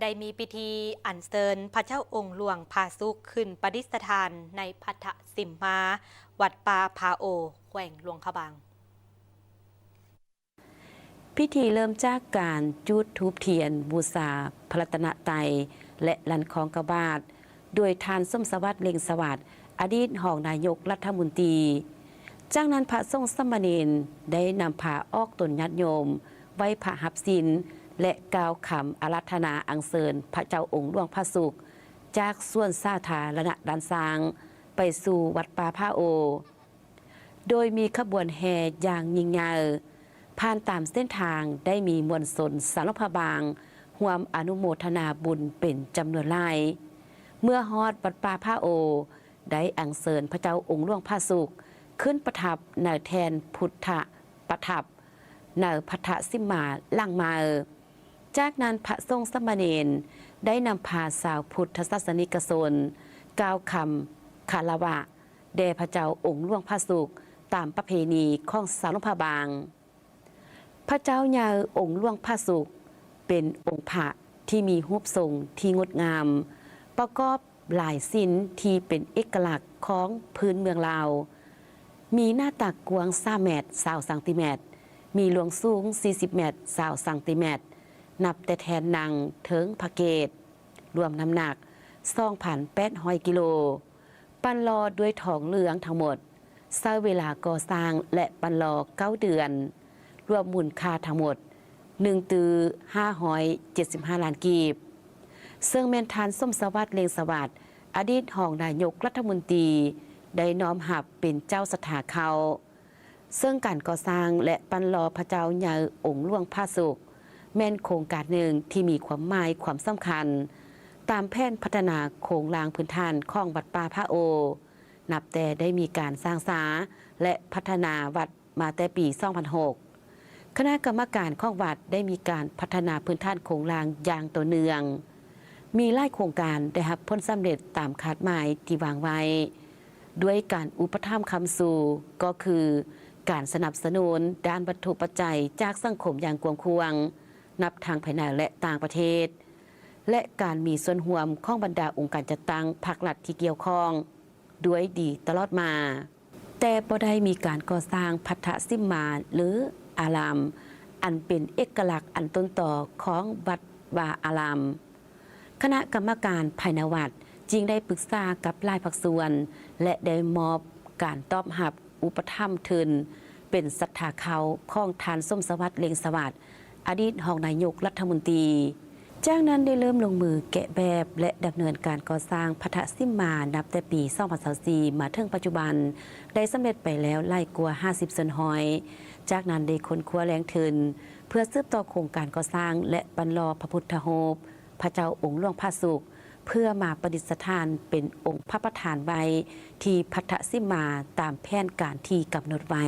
ໄດ້ມີພິທີອັນເຊີນພະເຈົ້າອົງຫຼວງພະສຸກຂຶ້ນປະດິດສະຖານໃນພັດທະສິມມາ ວັດປ່າຜາໂອ ແຂວງຫຼວງພະບາງ. ພິທີເລີ່ມຈາກການຈູດທູບທຽນບູຊາພະລັດຕະນະໄຕ ແລະ ລັ່ນຄ້ອງກະບາດ ໂດຍທ່ານ ສົມສະຫວັດ ເລັ່ງສະຫວັດ ອະດີດຮອງນາຍົກລັດຖະມົນຕີ. ຈາກນັ້ນພະສົງສາມະເນນໄດ້ນຳພາອອກຕົນຍາດໂຍມ ໄຫວ້ພະຮັບສິນ ແລະ ກ່າວຄຳອາລາທະນາອັນເຊີນພະເຈົ້າອົງຫຼວງພະສຸກ ຈາກສວນສາທາລະນະດ່ານຊ້າງ ໄປສູ່ວັດປ່າຜາໂອ ໂດຍມີຂະບວນແຫ່ຢ່າງຍິ່ງໃຫຍ່. ຜ່ານຕາມເສັ້ນທາງໄດ້ມີມວນຊົນຊາວຫຼວງພະບາງ ຮ່ວມອະນຸໂມທະນາບຸນເປັນຈຳນວນຫຼາຍ. ເມື່ອຮອດວັດປ່າຜາໂອ ໄດ້ອັນເຊີນພະເຈົ້າອົງຫຼວງພະສຸກ ຂຶ້ນປະທັບໃນແທ່ນພຸດທະປະທັບ ໃນພັດທະສິມມາຫຼັງໃໝ່. ຈາກນັ້ນພະສົງສາມະເນນໄດ້ນຳພາຊາວພຸດທະສາສະນິກະຊົນ ກ່າວຄຳຄາລະວະ ແດ່ພະເຈົ້າອົງຫຼວງພະສຸກ ຕາມປະເພນີຂອງຊາວຫຼວງພະບາງ. ພະເຈົ້າໃຫຍ່ອົງຫຼວງພະສຸກ ເປັນອົງພະທີ່ມີຮູບຊົງທີ່ງົດງາມ ປະກອບລາຍສິນທີ່ເປັນເອກະລັກຂອງພື້ນເມືອງລາວ, ມີໜ້າຕັກກວ້າງສາມແມັດຊາວຊັງຕີແມັດ, ມີລວງສູງສີ່ສິບແມັດຊາວຊັງຕີແມັດ, ນັບແຕ່ແທ່ນນັ່ງເທິງພະເກດ ລວມນ້ຳໜັກສອງພັນແປດຮ້ອຍກິໂລ, ປັ້ນຫຼໍ່ດ້ວຍທອງເຫຼືອງທັງໝົດ, ໃຊ້ເວລາກໍ່ສ້າງ ແລະ ປັ້ນຫຼໍ່ເກົ້າເດືອນ, ລວມມູນຄ່າທັງໝົດໜຶ່ງຕື້ຫ້າຮ້ອຍເຈັດສິບຫ້າລ້ານກີບ, ເຊິ່ງແມ່ນທ່ານ ສົມສະຫວັດ ເລັ່ງສະຫວັດ ອະດີດຮອງນາຍົກລັດຖະມົນຕີ ໄດ້ນ້ອມຮັບເປັນເຈົ້າສັດທາເຂົ້າ. ເຊິ່ງການກໍ່ສ້າງ ແລະ ປັ້ນຫຼໍ່ພະເຈົ້າໃຫຍ່ອົງຫຼວງພະສຸກ ແມ່ນໂຄງການໜຶ່ງທີ່ມີຄວາມໝາຍຄວາມສຳຄັນ ຕາມແຜນພັດທະນາໂຄງລ່າງພື້ນຖານຂອງວັດປ່າຜາໂອ ນັບແຕ່ໄດ້ມີການສ້າງສາ ແລະ ພັດທະນາວັດມາແຕ່ປີສອງພັນຫົກ. ຄະນະກຳມະການຂອງວັດໄດ້ມີການພັດທະນາພື້ນຖານໂຄງລ່າງຢ່າງຕໍ່ເນື່ອງ. ມີຫຼາຍໂຄງການໄດ້ຮັບຜົນສຳເລັດຕາມຄາດໝາຍທີ່ວາງໄວ້, ດ້ວຍການອຸປະຖຳຄ້ຳຊູ ກໍຄືການສະໜັບສະໜູນດ້ານວັດຖຸປັດໄຈຈາກສັງຄົມຢ່າງກວ້າງຂວາງ, ນັບທັງພາຍໃນ ແລະ ຕ່າງປະເທດ ແລະ ການມີສ່ວນຮ່ວມຂອງບັນດາອົງການຈັດຕັ້ງພາກລັດທີ່ກ່ຽວຂ້ອງດ້ວຍດີຕະຫຼອດມາ. ແຕ່ບໍ່ໄດ້ມີການກໍ່ສ້າງພັດທະສິມມາ ຫຼື ອາລາມ ອັນເປັນເອກະລັກອັນຕົ້ນຕໍຂອງວັດວາອາລາມ. ຄະນະກຳມະການພາຍໃນວັດຈຶ່ງໄດ້ປຶກສາກັບຫຼາຍພາກສ່ວນ ແລະ ໄດ້ມອບການຕອບຮັບອຸປະຖຳທຶນເປັນສັດທາເຂົ້າຂອງທ່ານ ສົມສະຫວັດ ເລັ່ງສະຫວັດ ອະດີດຮອງນາຍົກລັດຖະມົນຕີ. ຈາກນັ້ນໄດ້ເລີ່ມລົງມືແກະແບບ ແລະ ດຳເນີນການກໍ່ສ້າງພັດທະສິມມາ ນັບແຕ່ປີສອງພັນຊາວສີ່ ມາເຖິງປັດຈຸບັນ ໄດ້ສຳເລັດໄປແລ້ວຫຼາຍກວ່າຫ້າສິບສ່ວນຮ້ອຍ. ຈາກນັ້ນໄດ້ຄົ້ນຄວ້າແຫຼ່ງທຶນ ເພື່ອສືບຕໍ່ໂຄງການກໍ່ສ້າງ ແລະ ປັ້ນຫຼໍ່ພະພຸດທະຮູບພະເຈົ້າອົງຫຼວງພະສຸກ ເພື່ອມາປະດິດສະຖານເປັນອົງພະປະທານໄວ້ທີ່ພັດທະສິມມາ ຕາມແຜນການທີ່ກຳນົດໄວ້.